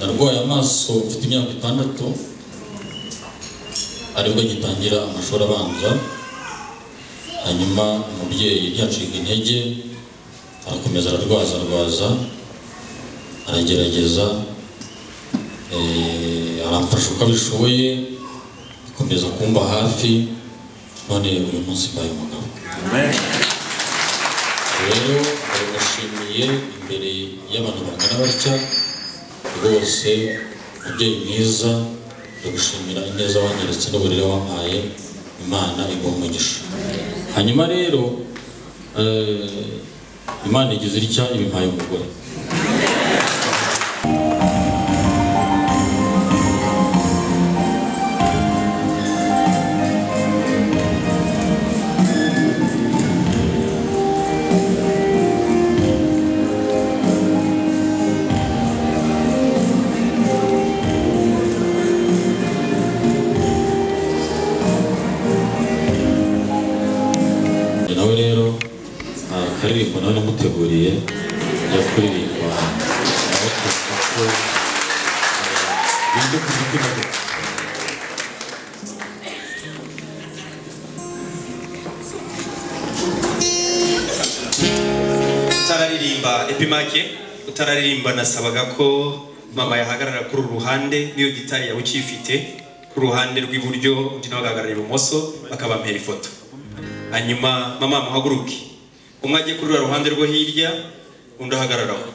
Narwaye amaso mfite imyaka 6 aribwo ngitangira amashuri abanza. Hanyuma umubyeyi ntiyacika intege, arakomeza ararwaza aragerageza, aramfasha uko abishoboye, akomeza kumba hafi, none uyu munsi mbaye umugabo. Rero ndamushimiye imbere y'abantu bangana batya rwose, umubyeyi mwiza, ndagushimira ineza wanyeretse n'uburere wampaye, Imana iguhe umugisha. Hanyuma rero Imana igize itya ibimpaye umugore. Nawe rero akaririmbo nawe namuteguriye ya kuririmba nawe ko bindi ku mutima we. Utararirimba Epimake, utararirimba nasabaga ko mama yahagarara kuri uru ruhande n'iyo gitari yawe ukifite ku ruhande rw'iburyo, undi nawe agahagarara ibumoso, bakabampera ifoto. Hanyuma mama muhaguruke, umwe ajye kuri ruhande rwo hirya, undi ahagararaho,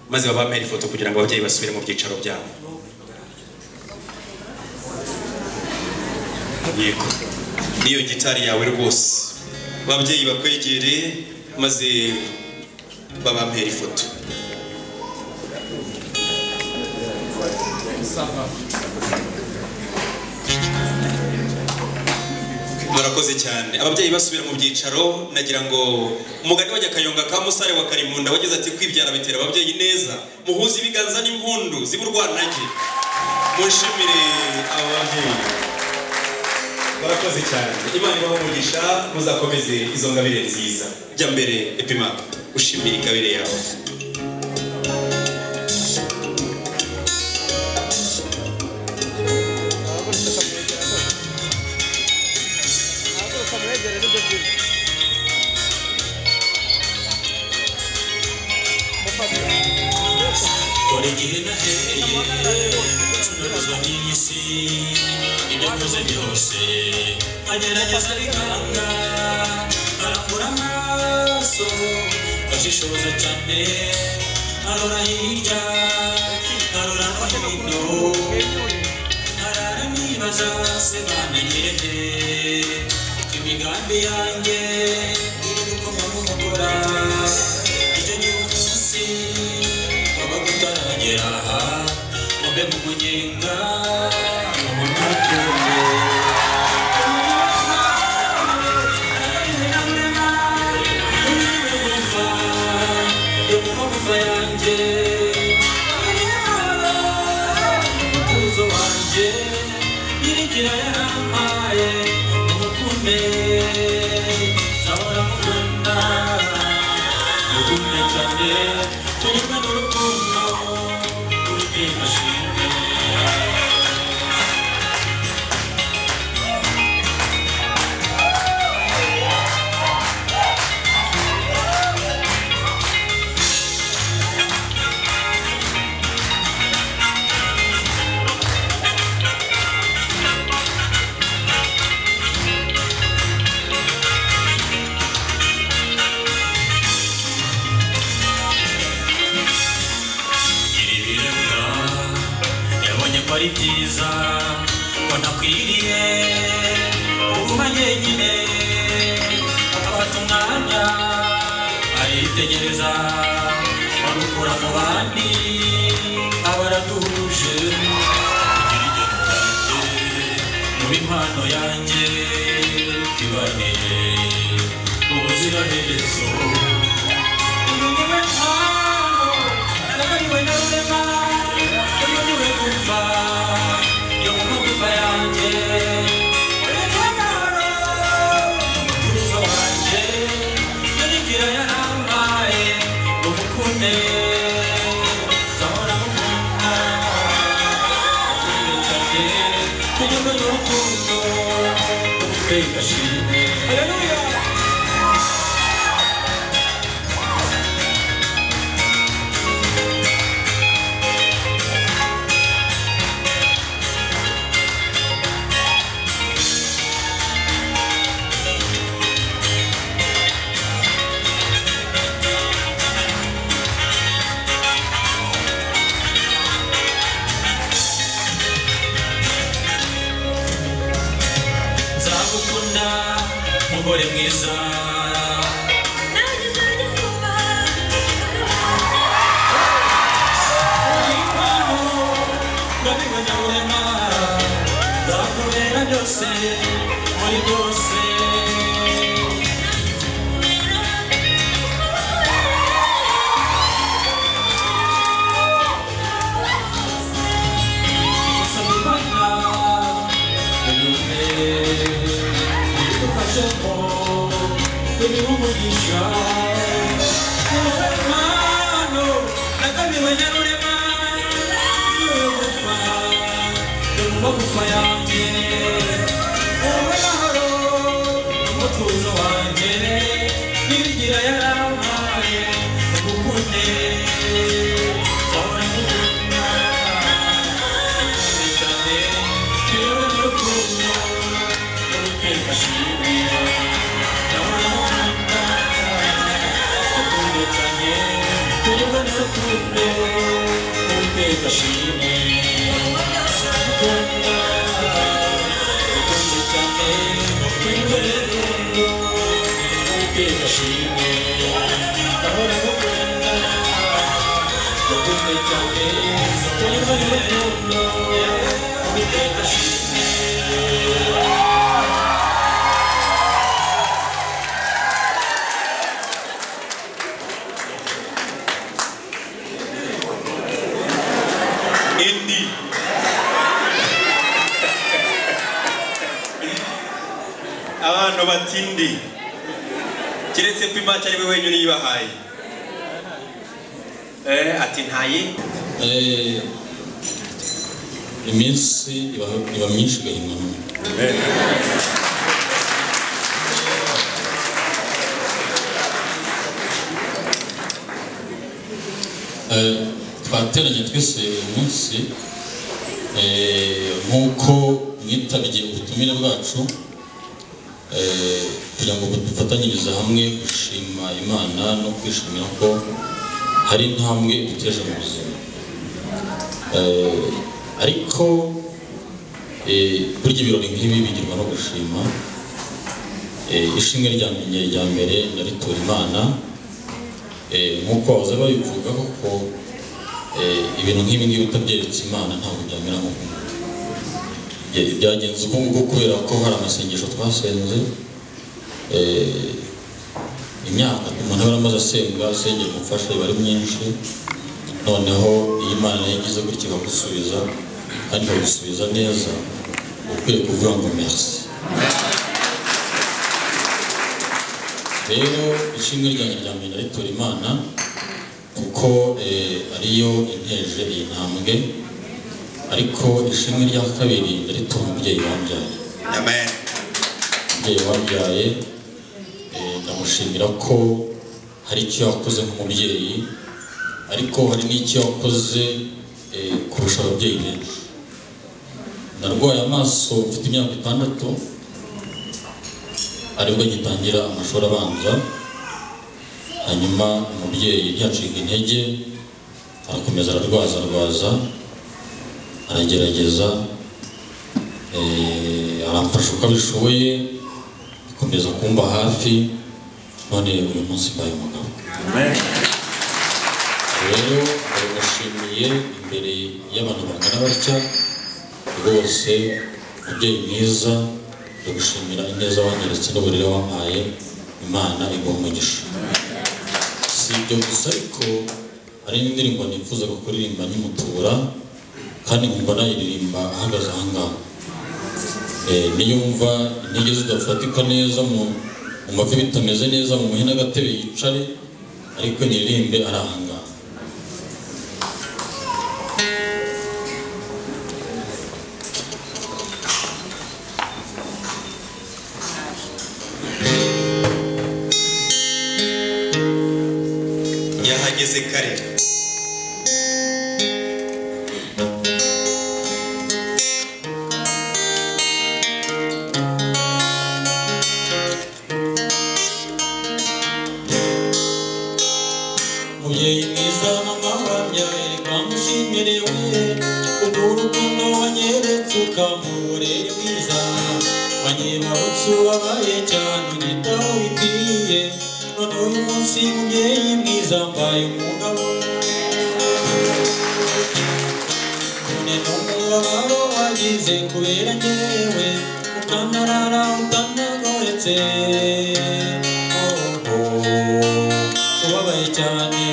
maze babampera ifoto kugira ngo ababyeyi basubire mu byicaro byabo. Yego, niyo gitari yawe rwose, ababyeyi bakwegere maze babampera ifoto. Murakoze cyane. Ababyeyi basubira mu byicaro, nagira ngo umugani wa Nyakayonga ka Musare wa Karimunda wagize ati kwibyara bitera ababyeyi neza, muhuze ibiganza n'impundu ziburwanage. Munshimire aba babyeyi, barakoze cyane. Imana ibahe umugisha, muzakomeze izo ngabire nziza. Jya mbere Epimake, ushimire ingabire yawe. Dore igihe nahereye ncururizwa n'iyi si, ibyo nkoze byose nkagerageza bikanga, nkarambura amaso ngashishoza cyane, nkarora hirya nkarora no hino, nkarara nibaza se banangire nte ko imigambi yanjye iri gukoma mu nkokora. Icyo gihe umunsi wabaga utaragera aha, ngo mbe mu munyenga mu umutuzo wanjye, nyirigira yarampaye umukunde, nzahora mukunda mukunde cyane, tunyurwe n'urukundo Uwiteka ashimwe. Ari byiza ko ntakwiriye kuguma njyenyine, agafata umwanya aritegereza, barukura mu bandi aba araduhuje, kugira igeno ryanjye mu impano yanjye twibanire ubuziraherezo. Uyu niwe mpano nagabaniwe na Rurema, uyu niwe gufa yo mu magufa yanjye, uyu niwe mahoro umutuzo wanjye, nyirigira yarampaye ngo mukunde, nzahora mukunda. Uwiteka ashimwe. Haleluya. Nzagukunda mugore mwiza, uri impano ngabiwe Nyarurema, nzakubera byose muri byose. Nsaba Imana unyumve, idufashemo ibihe umugisha. Wowe mpano nagabiwe Nyarurema, niwe gufa yo mu magufa yanjye, wowe mahoro n'umutuzo wanjye, nibigira yarampaye ngukunde. Nzahora ngukunda cyane, yewe n'urukundo, Uwiteka ashimwe. Nzahora ngukunda, ngukunde cyane, yewe n'urukundo, Uwiteka ashimwe. Ngukunda, ngukunde cyane, yewe n'urukundo, Uwiteka ashimwe. Nzahora ngukunda, ngukunde cyane, yewe n'urukundo, Uwiteka ashimwe. Indi. Abantu batindi keretse ko imaci ari we wenyine uyibahaye. Ati ntayi. Iminsi iba myinshi igahimwa n'umwe. Twateranye twese uyu munsi nk'uko mwitabiriye ubutumire bwacu, kugira ngo dufatanyirize hamwe gushima Imana no kwishimira ko hari intambwe duteje mu buzima. Ariko burya ibirori nk'ibi bigirwa no gushima. Ishimwe rya mbere ndaritura Imana, nk'uko bahoze babivuga koko, ibintu nk'ibi ngibi utabyeretse Imana ntabwo byamera nk'uko byagenze uko nguko, kubera ko hari amasengesho twasenze, imyaka umuntu aba yaramaze asenga asengera umufasha iba ari myinshi. Noneho iyo Imana nayo igize gutya ikagusubiza kandi ikagusubiza neza, uba ukwiye kuvuga ngo merci. Rero ishimwe ryanjye rya mbere ndaritura Imana, kuko ariyo inteje iyi ntambwe. Ariko ishimwe rya kabiri ndaritura umubyeyi wambyaye. Amen. Umubyeyi wambyaye, ndamushimira ko hari icyo yakoze nk'umubyeyi, ariko hari n'icyo yakoze kurusha ababyeyi benshi. Narwaye amaso mfite imyaka 6, aribwo ngitangira amashuri abanza. Hanyuma umubyeyi ntiyacika intege, arakomeza ararwaza arwaza, aragerageza, aramfasha uko abishoboye, akomeza kumba hafi, none uyu munsi mbaye umugabo. Rero ndamushimiye imbere y'abantu bangana batya rwose, umubyeyi mwiza, ndagushimira ineza wanyeretse n'uburere wampaye, Imana iguha umugisha. Si ibyo gusa ariko hari n'indirimbo nifuzaga kuririmba nkimutura, kandi nkumva nayiririmba ahagaze aha ngaha. Niyumva intege zidafatika neza mu mavi bitameze neza, mu muhe n'agatebe yicare, ariko nyiririmbe ari aha ngaha. ngushimire we kubw'urukundo wanyeretse ukamurera mwiza wanyibarutse ubabaye cyane unyitaho bikwiye none uyu munsi mubyeyi mwiza mbaye umugabo none n'umubabaro wagize kubera njyewe ukanarara utanagoretse ubabaye cyane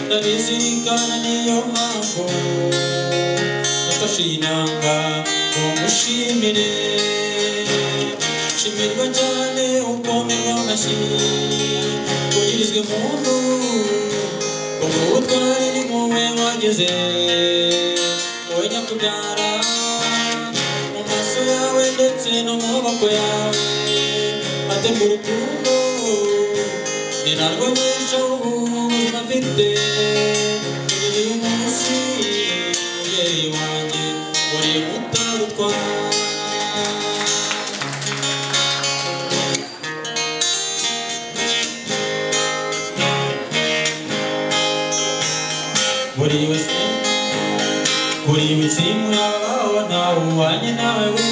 ndabizirikana niyo mpamvu nafashe inanga ngo ngushimire shimirwa cyane ukomerwa amashyi ugirizwe impundu ubwo butwari ni wowe wageze wowe nyakubyara mu maso yawe ndetse no mu maboko yawe atemba urukundo ni narwo nkesha ubuzima mfite kugeza uyu munsi mubyeyi wanjye uri mutarutwa. Buri wese murabaho ntawe ubanye nawe we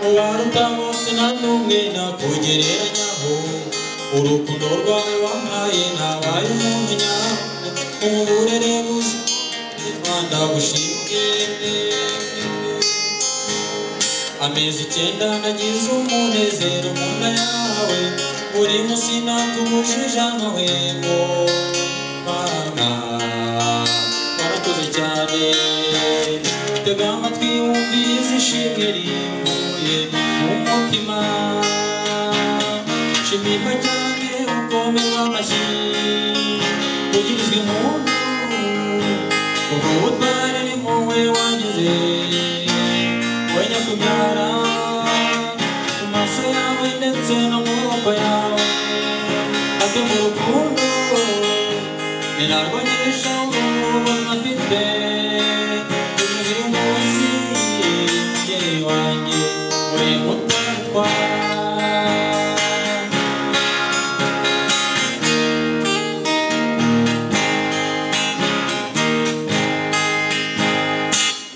ubaruta bose nta n'umwe nakugereranyaho urukundo rwawe wampaye nabaye umuntu nyawe umuburere buzima ndagushimye amezi 9 nagize umunezero mu nda yawe buri munsi nakubujije amahwemo mama warakoze cyane tega amatwi wumvirize ishimwe rivuye mu mutima shimirwa cyane ukomerwa amashyi ugirizwe impundu ubwo butware ni wowe wagize wowe nyakubyara mu maso yawe ndetse no mu maboko yawe atemba urukundo ni narwo nkesha ubuzima mfite kugeza uyu munsi mubyeyi wanjye uri mutarutwa.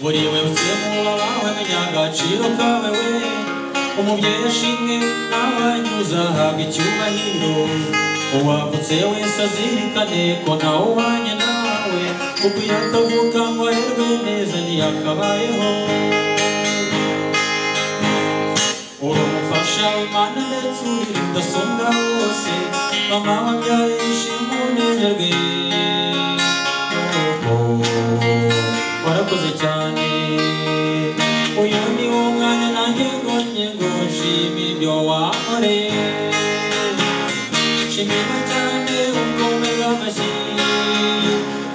Buri wese mu bawe menya agaciro kawe we umubyeyi ashimwe abanyuza ahabwa icyubahiro uwavutse wese azirikane ko ntawe ubanye nawe kuko iyo atavuka ngo arerwe neza ntiyakabayeho uri umufasha w'Imana ndetse uri rudasumbwa hose mama wabyaye ishimwe unezerwe warakoze cyane uyu ni wo mwanya nanjye ngonye ngo nshime ibyo wankoreye shimirwa cyane ukomerwa amashyi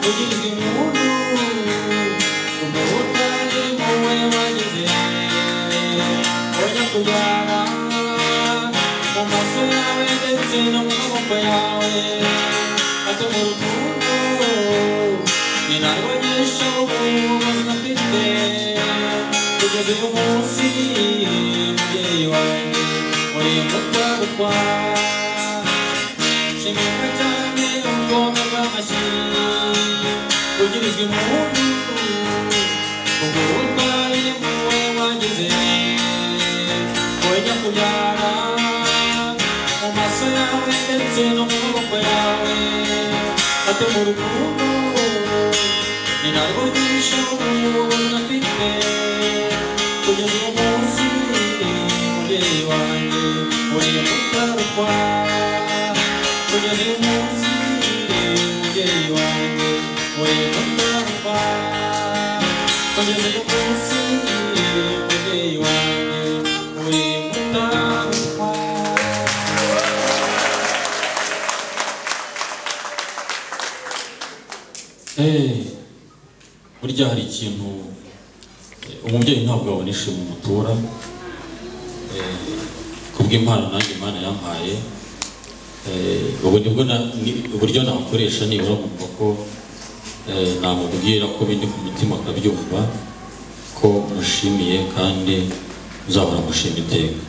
ugirizwe impundu ubwo butware wowe wagize wowe nyakubyara mu maso yawe ndetse no mu maboko yawe atemba urukundo ni narwo nkesha ubuzima mfite kugeza uyu munsi mubyeyi wanjye uri mutarutwa shimirwa cyane ukomerwa amashyi ugirizwe impundu ubwo butware ni wowe wagize wowe nyakubyara mu maso yawe ndetse no mu maboko yawe atemba urukundo ni narwo nkesha ubuzima mfite kugeza uyu munsi mubyeyi wanjye uri mutarutwa kugeza uyu munsi mubyeyi wanjye uri mutarutwa kugeza uyu munsi mubyeyi wanjye uri mutarutwa. Burya hari ikintu umubyeyi ntabwo abona ishimwe umutura kubw'impano nanjye Imana yampaye ubu nibwo uburyo nakoresha nibura nkumva ko namubwira ko bindi ku mutima akabyumva ko mushimiye kandi nzahora mushima iteka.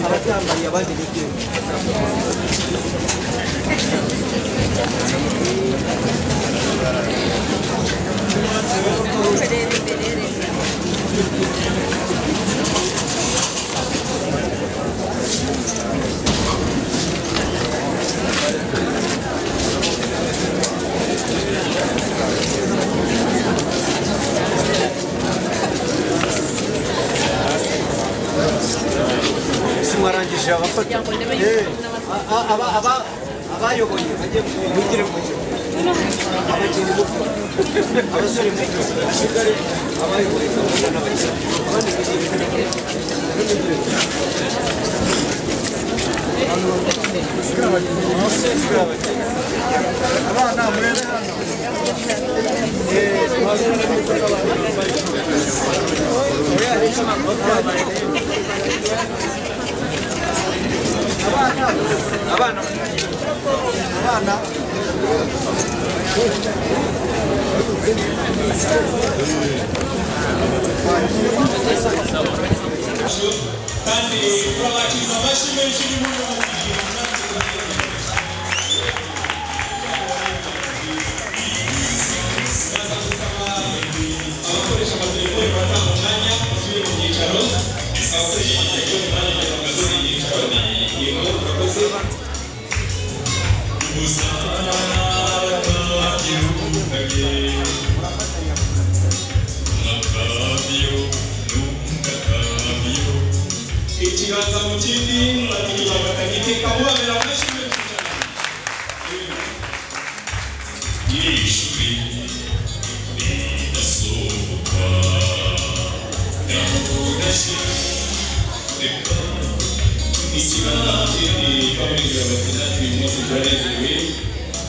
Abatambaye abandi bige mwarangije abafata abayoboye bajye mugire mujye abageni mufu abasore mufu hasigare abayoboye gahunda n'abageni abandi abana murebe hano abana abana kandi turabakiriza amashyi menshi y'impundu. Abakoresha amatelefoni batanga umwanya usubire mu byicaro, abakoresha amatelefoni mwanya basubire mu byicaro. Yego, murakoze. Ikiganza mu kindi batiri bafatanye iteka mubabera amashyi menshi cyane. Ijwi ridasohoka ndamurashe reka Ikiganza mu kindi bamuregera bati natwe uyu munsi turanezerewe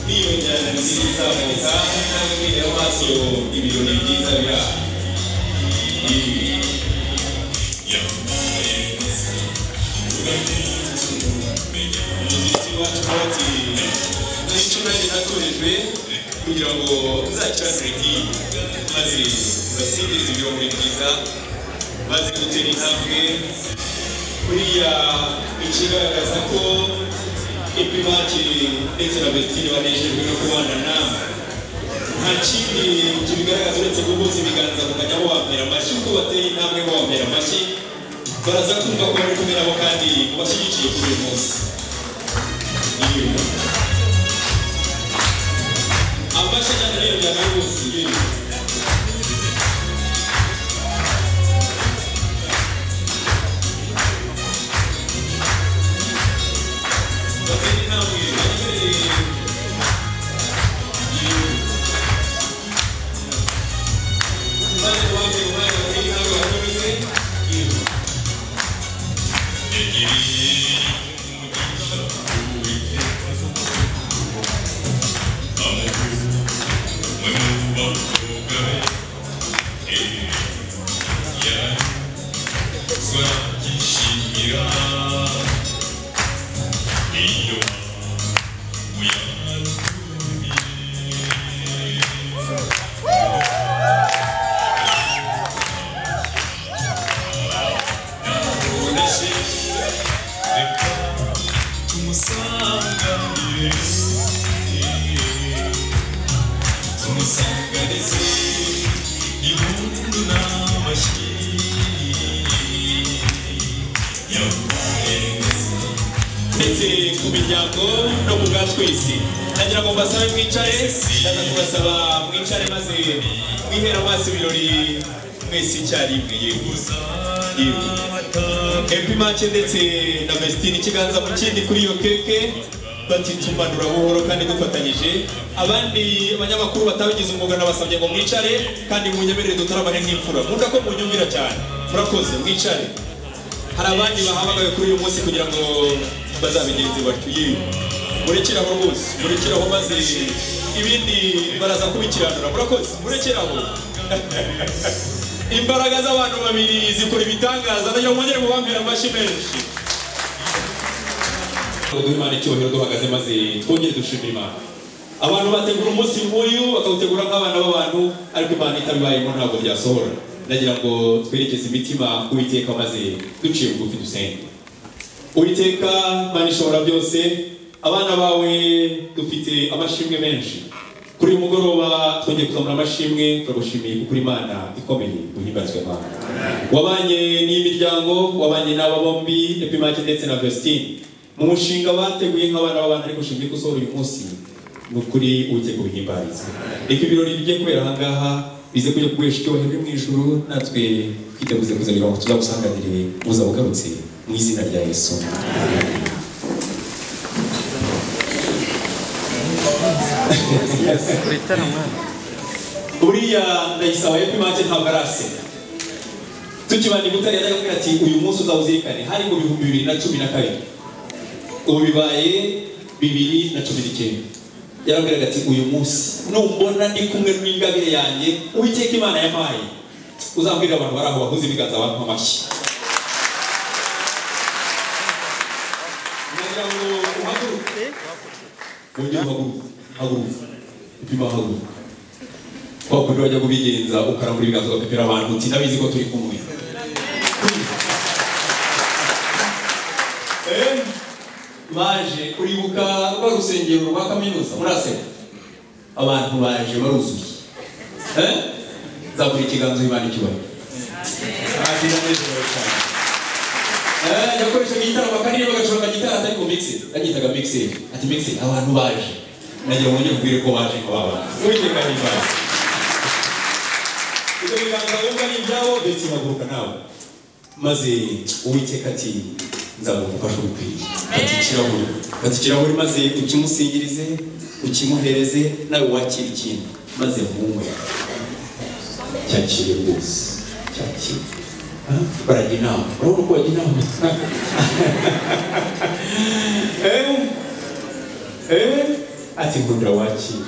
n'iyo njyana nziza izamuka namwe mwihera amaso ibirori byiza biri aha. Yambaye neza urabitumenya. Umuziki wacu nawe ati nicyo nanjye natorejwe kugira ngo nzakiranure nk'iyi maze mbasingirize ibirori byiza maze gutera intambwe buriya ikigaragaza ko Epimake ndetse na Vestine banejejwe no kubana namwe nta kindi kibigaragaza uretse guhuza ibiganza mukajya mubambera amashyi uko bateye intambwe mubambera amashyi baraza kumva ko bari kumwe nabo kandi mubashyigikiye kuri uyu munsi. Amashyi ajyana n'iyo njyana y'umunsi. Bateye intambwe banyemereye. Maze tubambere umwanya bateye intambwe bakomeze. Yagiriye umugisha Uwiteka amuha umwe mu bakobwa be yazabyishimira iyo muyatumiye. Ndamurashe reka tumusanganire tumusanganize impundu n'amashyi yambaye neza. Ndetse ku miryango no ku bwa twese nagira ngo mbasabe mwicare, ndaza kubasaba mwicare maze mwihere amaso ibirori mwese icyarimwe. Yego yego Epimake ndetse na Vestine ikiganza mu kindi kuri iyo keke bati tumanura buhoro kandi dufatanyije. Abandi abanyamakuru batabigize umwuga nabasabye ngo mwicare kandi munyemerere dutaramane nk'imfura. Nkunda ko munyumvira cyane, murakoze mwicare. Hari abandi bahamagawe kuri uyu munsi kugira ngo bazabigenze batyo. Yewe murekeraho rwose, murekeraho maze ibindi baraza kubikiranura. Murakoze, murekeraho. Imbaraga z'abantu babiri zikora ibitangaza. Ndagira ngo mwongere mubambere amashyi menshi. Duhe Imana icyubahiro duhagaze maze twongere dushimire Imana. Abantu bategura umunsi nk'uyu bakawutegura nk'abana b'abantu, ariko Imana itabibayemo ntabwo byasohora. Ndagira ngo twerekeze imitima ku Uwiteka maze duciye bugufi dusenge. Uwiteka Mana ishobora byose, abana bawe dufite amashimwe menshi. Kuri uyu mugoroba twongeye kuzamura amashimwe, turagushimiye kuko uri Imana ikomeye, uhimbazwe Imana. Wabanye n'imiryango, wabanye n'aba bombi Epimake ndetse na Vestine mu mushinga bateguye nk'abana b'abantu, ariko ushimye ko usohora uyu munsi. Ni ukuri Uwiteka uhimbarize. Reka ibirori bigiye kubera aha ngaha bize kujya kuguhesha icyubahiro mu ijuru, natwe twiteguze kuzagira ngo tuzagusanganire uzaba ugarutse mu izina rya Yesu. Uriya ndayisaba Epimake ntabwo araseka. Tukibana i Butare yajyaga kumbwira ati uyu munsi uzawuzirikane, hari mu 2012, ubu bibaye 2019. Yarambwiraga ati uyu munsi numbona ndi kumwe n'ingabire yanjye Uwiteka Imana yampaye, uzambwira abantu bari aho bahuze ibiganza bampa amashyi. Ndagira ngo uhaguruke, wongere uhaguruke, haguruka upima, haguruka kwa kundi wajya kubigenza ukarambura ibiganza ugapepera abantu uti ndabizi ko turi kumwe. Baje uribuka rwa rusengero rwa kaminuza muraseka, abantu baje baruzuye. Nzabura ikiganza Imana icyubahiro. Yakoreshaga igitaramo bakaririmba bagacuranga gitari atari ku mixer, yagitaga mixer, ati mixer abantu baje. Nagira ngo njye kubwire ko baje nka baba. Uwiteka ahimbazwe. Ibyo biganza wumva ni ibyabo, ndetse haguruka nawe. Maze Uwiteka ati nzagufasha ubikwiye. Fata ikirahuri maze ukimusingirize, ukimuhereze, nawe wakira ikintu maze munywe. Cyakire rwose, cyakire. Barajya inama, urabona uko bajya inama. Ati nkundira wakire,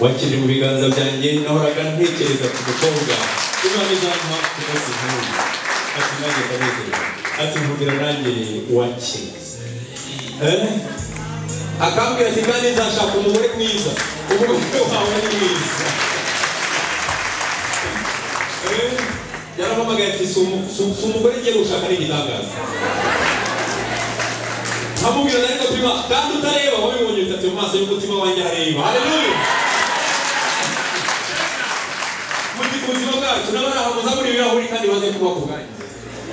wakire mu biganza byanjye. Nahoraga ntekereza ku mukobwa Imana izampa ku munsi nk'uyu. Ati nanjye ndanezerewe. Ati nkundira nanjye wakire. Akambwira ati kandi nzashaka umugore mwiza, umugore wawe ni mwiza. Yarampamagaye ati si umugore ngiye gushaka ni igitangaza. Nkamubwira ariko pima kandi utareba, wabibonye bitatu mu maso y'umutima wanjye arareba. Haleluya! Muti ku buzima bwacu n'abari aho muzamura ibirahuri kandi baze kuba ku bwanyu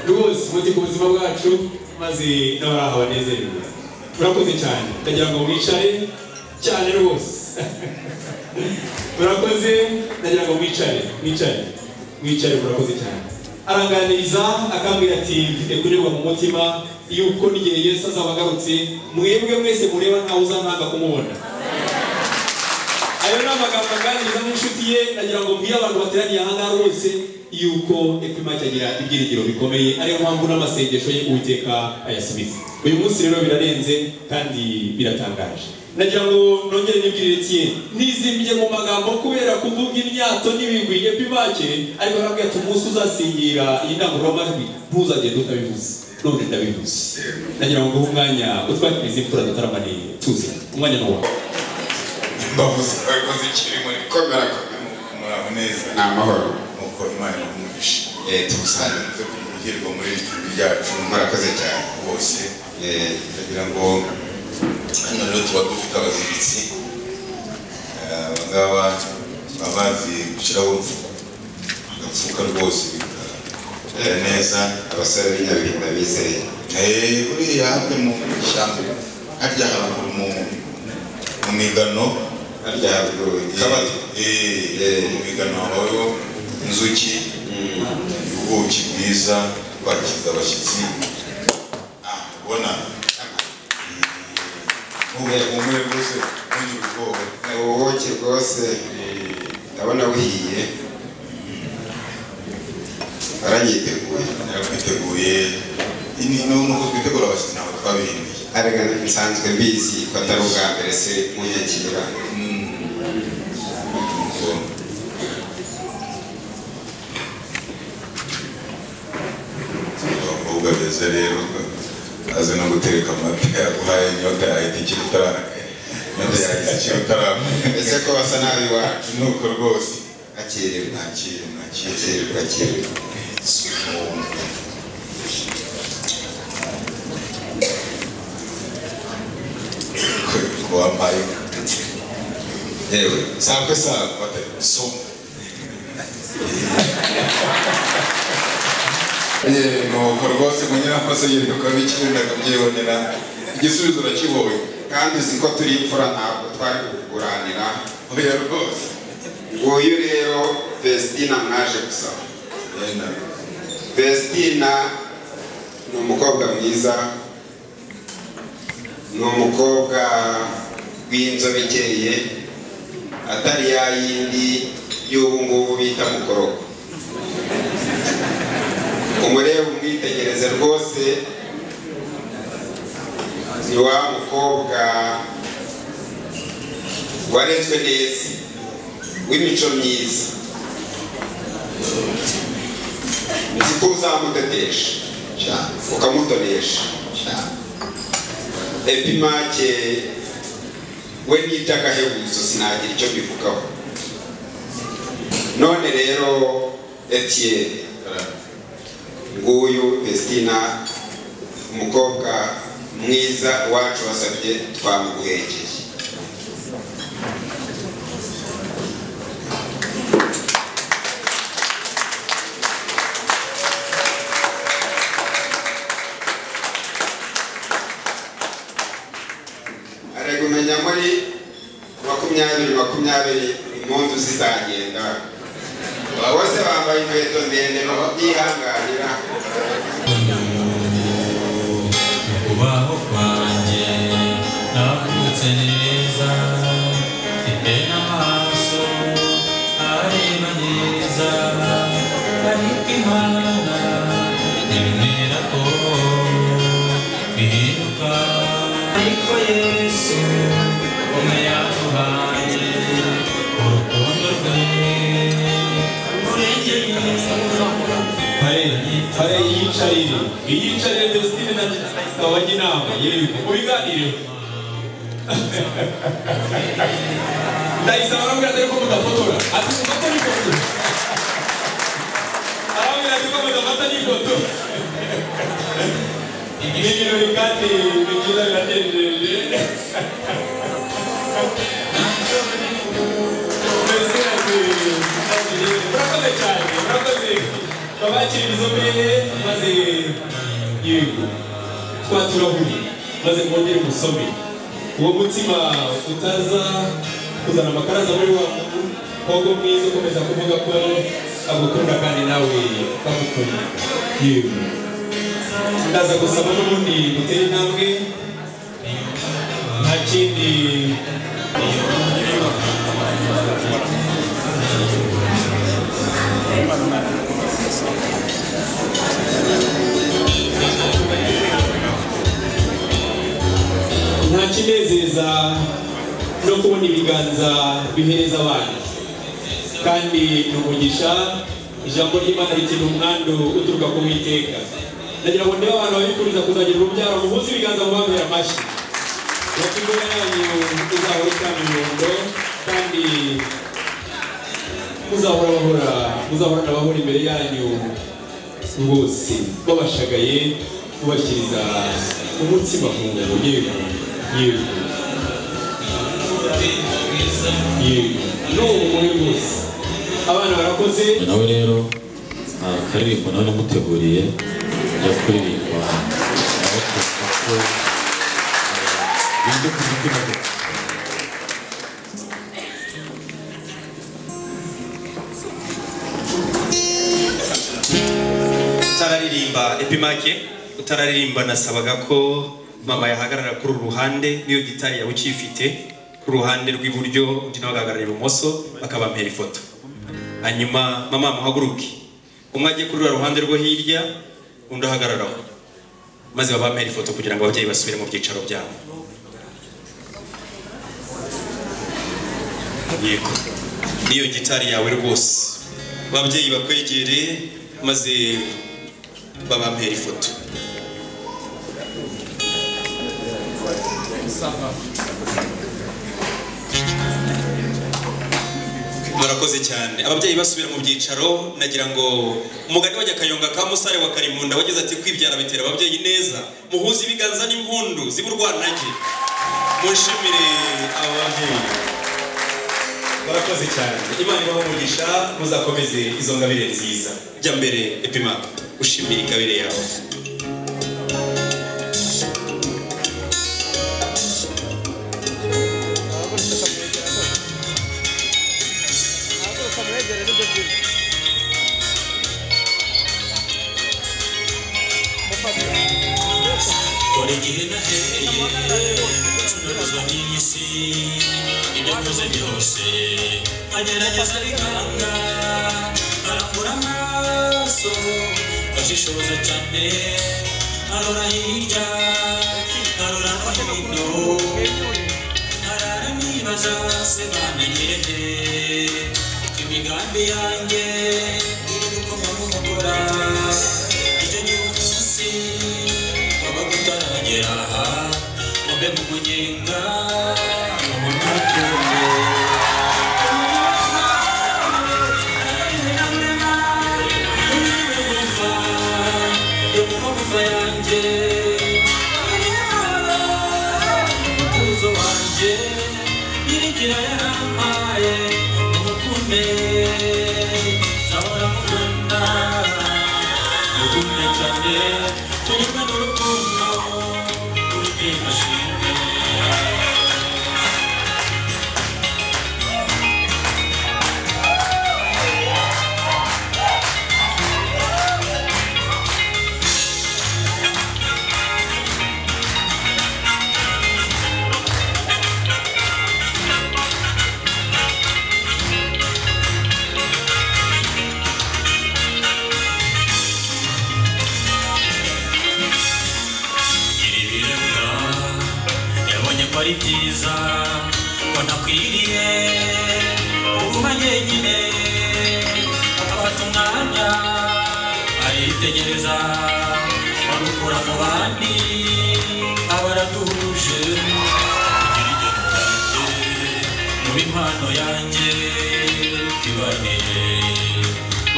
rwose. Muti ku buzima bwacu maze n'abari aho banezererwe. Murakoze cyane, ndagira ngo mwicare cyane rwose. Murakoze, ndagira ngo mwicare, mwicare, mwicare. Murakoze cyane. Aranganiriza akambwira ati mfite kunyurwa mu mutima yuko n'igihe Yesu azaba agarutse mwebwe mwese mureba ntawe uzantanga kumubona. Ayo ni amagambo aganiriza n'inshuti ye. Ndagira ngo mbwire abantu bateraniye aha ngaha rwose yuko Epimake agira ibyiringiro bikomeye, ariyo mpamvu n'amasengesho ye Uwiteka ayasubiza. Uyu munsi rero birarenze kandi biratangaje. Nagira ngo nongere nibwirire Etienne nizimbye mu magambo kubera kuvuga imyato n'ibigwi Epimake, ariko arabwira ati umunsi uzasingira iyi ndangururamajwi ntuzagende utabivuze. None ndabivuze. Nagira ngo nguhe umwanya utwakirize imfura dutaramane tuzi. Umwanya ni uwawe. Mbavuze abakozi kirimo komera muraho neza. Ni amahoro. Nuko Imana imugisha. Tubusanze guhirwa muri iri cumbi ryacu. Murakoze cyane bose. Ndagira ngo hano rero tuba dufite abazibitsi, abangaba baba bazi gushyiraho agapfuka rwose bikagenda neza. Abasore b'inyabihinda bizeye. Buriya harya mu ishyamba, harya haruguru mu migano, harya haruguru kabati, mu migano habayo inzuki, ubuki bwiza, twakiza abashyitsi. Ubona umwe rwose ntugire ubwoba. Ubuki rwose ndabona buhiye, aranyiteguye. Yakwiteguye. Nuko twitegura abashyitsi ntabwo twabihinduye. Arega nsanzwe mbizi ko atari ubwa mbere se munyakira. Abakobwa beza rero Aze no gutereka amata yaguhaye inyota yahita ikiri utara. Inyota yahise ikiri utara. Ese ko basa nabi iwacu? Nuko rwose. Akerewe. Nakire, nakire. Akerewe, akerewe. Ko wambaye. Yewe, Sabwe sabwe so. Nuko rwose munyiramaso yiruka bikindi akabyibonera igisubizo urakibonye. Kandi uzi ko turi imfura ntabwo twari kukuguranira. Oya rwose. Nguyu rero Vestina mwaje gusaba. Vestina ni umukobwa mwiza, ni umukobwa w'inzobe ikeye, atari ya yindi y'ubu ngubu bita mukorogo. Umurebe umwitegereze rwose, ni wa mukobwa warezwe neza, w'imico myiza. Nzi ko uzamutetesha ukamutonesha. Epimake we n'iby'agahebuzo sinagira icyo mbivugaho. None rero Etienne, nguyu Vestina, umukobwa mwiza wacu wasabye, twamuguhekeye. Aragumenya muri 2020 impundu zizagenda. Bose bambaye inkweto ndende no byihanganira. Kubaho kwanjye navutse neza, mfite n'amaso areba neza, ariko Imana yemera ko bihinduka. Ariko Yesu umwe yaduhaye urukundo rwe rurengeye. Pare yicarire, iyicarire Vestine na Ndayisaba bajya inama, yego mubiganireho. Ndayisaba arambwira ati ariko mudafotora, ati mufate n'ifoto. Arambwira ati ko mudafata n'ifoto. Ni ibirori kandi ni byiza biranejeje. Vestine ati murakoze cyane, murakoze. Babakira inzobere maze yego twaturahuri maze mwongere musome uwo mutima utaza kuzana amakaraza muri wa mukobwa mwiza ukomeza kuvuga ko agukunda kandi nawe ukamukunda. Yego ndaza gusaba n'ubundi gutera intambwe, nta kindi. Nta kinezeza no kubona ibiganza bihereza abana, kandi ni umugisha. Ijambo ry'Imana ritinda umwandu uturuka ku Uwiteka. Ndagira ngo ndebe abantu babifuriza kuzagira urubyaro, muhuze ibiganza mubabera amashyi. Ingo yanyu izahora itanga ibirundo, kandi muzahora abahora imbere yanyu bose babashagaye, mubashyiriza umutsima ku ngabo. Yego yego yego, n'ubu muri bose abana barakoze. Nawe rero akaririmbo nawe namuteguriye ya kuririmba nawe ko binde ku mutima gwe. Utararirimba Epimake, utararirimba nasabaga ko mama yahagarara kuri uru ruhande n'iyo gitari yawe ukifite ku ruhande rw'iburyo, undi nawe agahagarara ibumoso, bakabampera ifoto. Hanyuma mama muhaguruke, umwe ajye kuri uru ruhande rwo hirya, undi ahagararaho, maze babampera ifoto kugira ngo ababyeyi basubire mu byicaro byabo. Yego, n'iyo gitari yawe rwose, ababyeyi bakwegere maze babampera ifoto. Murakoze cyane. Ababyeyi basubira mu byicaro, nagira ngo umugani wa Nyakayonga ka Musare wa Karimunda wagize ati kwibyara bitera ababyeyi neza, muhuze ibiganza n'impundu ziburwanage. Mushimire aba babyeyi, barakoze cyane. Imana ibahe umugisha, muzakomeze izo ngabire nziza. Jya mbere Epima, ushimire ingabire yawe. Dore igihe nahereye ncunuruzwa n'iyi si, ibyo nkoze byose nkagerageza bikanga, nkarambura amaso ngashishoza cyane, nkarora hirya nkarora no hino, nkarara nibaza se bananyire nte ko imigambi yanjye iri gukoma mu nkokora. Icyo gihe umunsi wabaga utaragera aha ngo mbe mu munyenga mu mutungo. Umutuzo wanjye nyirigira yarampaye umukunde, nzahora mukunda mukunde cyane, tunyurwe n'urukundo Uwiteka ashimwe. Ibiremwa yabonye ko ari byiza, ko ntakwiriye kuguma njyenyine, afata umwanya aritegereza, arukura mu bandi aba araduhuje. Kugira igeno ryanjye muri impano yanjye ibaneye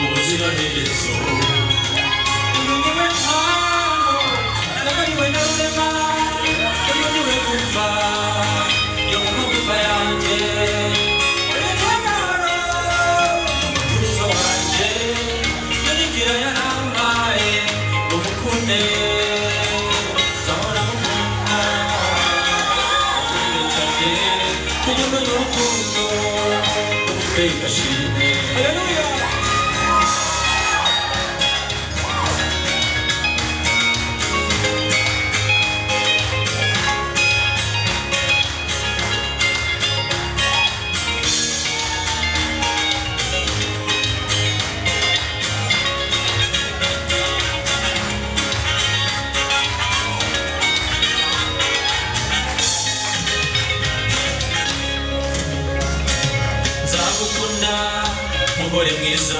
ubuziraherezo. Uyu niwe mpano nagabaniwe na Rurema, uyu niwe gufa yo mu magufa yanjye, uyu niwe mahoro umutuzo wanjye, nyirigira yarampaye ngo mukunde, nzahora mukunda mukunde cyane, tunyurwe n'urukundo Uwiteka ashimwe. Haleluya. Nzagukunda mugore mwiza,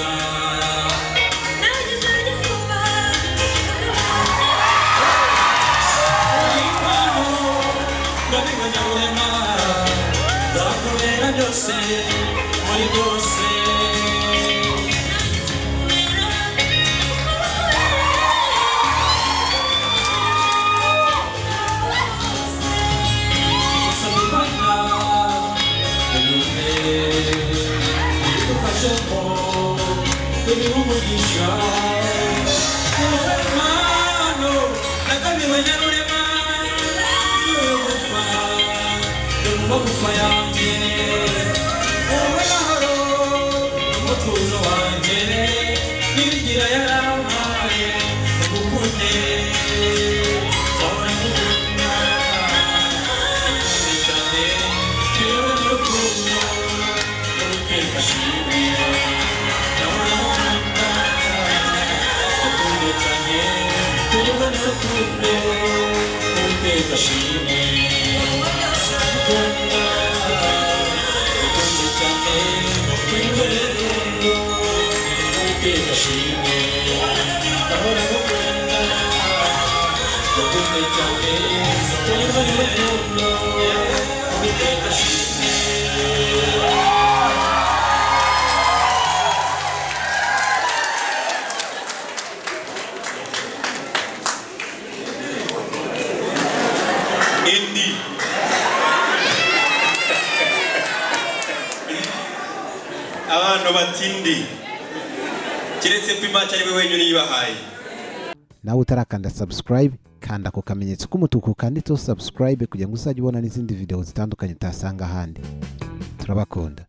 uri impano ngabiwe na Rurema, nzakubera byose muri byose. Usaba Imana uyumve ibigufashemo ibiha umugisha. Wowe mpano nagabiwe na Rurema, niwe gufa yo mu magufa yanjye, wowe mahoro umutuzo wanjye, nyirigira yarampaye ugukunde, nzahora ngukunda cyane, tuyobe n'urukundo Uwiteka ashimwe. Nzahora ngukunda mukunde cyane, tuyobe n'urukundo Uwiteka ashimwe. Ngukunda mukunde cyane, tuyobe n'urukundo Uwiteka ashimwe. Nzahora ngukunda mukunde cyane, tuyobe n'urukundo Uwiteka ashimwe. Indi abantu batindi keretse ko imaci ari we wenyine uyibahaye. Nawe utarakanda subscribe, kanda ako kamenyetso k'umutuku kanditseho subscribe kugira ngo uzajye ubona n'izindi video zitandukanye utasanga ahandi. Turabakunda.